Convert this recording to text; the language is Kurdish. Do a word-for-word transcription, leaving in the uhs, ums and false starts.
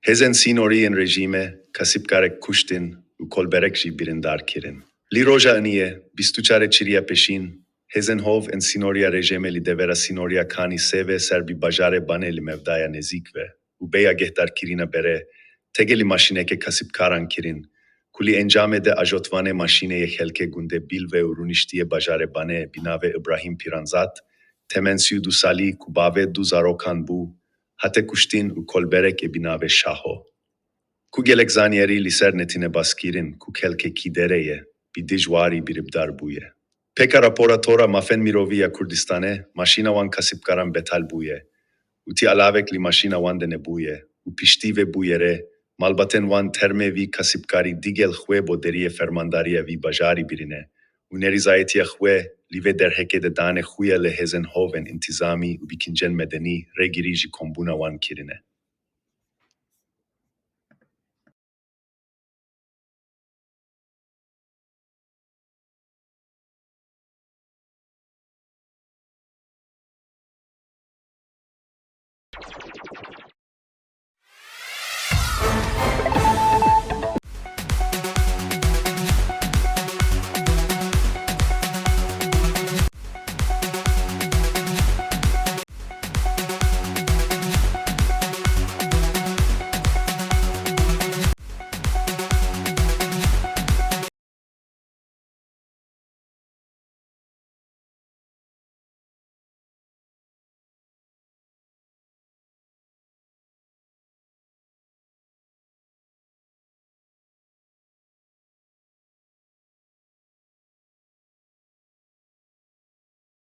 Hêzên sînorî yên rejîmê kesîbkarek kuştin û kolberek jî birîndar kirin. Li roja iniyê, bîst û çar Tişrîya pêşîn, hêzên hov ên sînorî ya rejîmê li devera sînorî ya Kanî Sêvê ser bi bajarê Banê li mevdaya nêzîk ve û bêya guhdarkirina berê, têgilî maşîneke kesîbkaran kirin, ku li encamê de ajotvanê maşînê yê xelkê gundê Bîlve û rûniştî yê bajarê Banê bi navê Îbrahîm Pîranzad, temen sî û du salî, ku bavê du zarokan bû, hate kuştin û kolberek ê bi navê Şaho, ku gelek zanyarî li ser netîne baskirin, ku xelkê Kîderê ye, bi dijwarî birîndar bûye. Pêka rapora Tora Mafên Mirovî ya Kurdistanê, maşîna wan kesîbkaran betal bûye û ti alavek li maşîna wan de nebûye û piştî vê bûyerê, malbatên wan termê vî kesîbkarî digel xwe bo deriyê fermandariya vî bajarî birîne û nerîzayetiya xwe li vê derhekê de dane xuya li hêzên hov ên întîzamî û bi kincên medenî rêgirî ji kombûna wan kirine.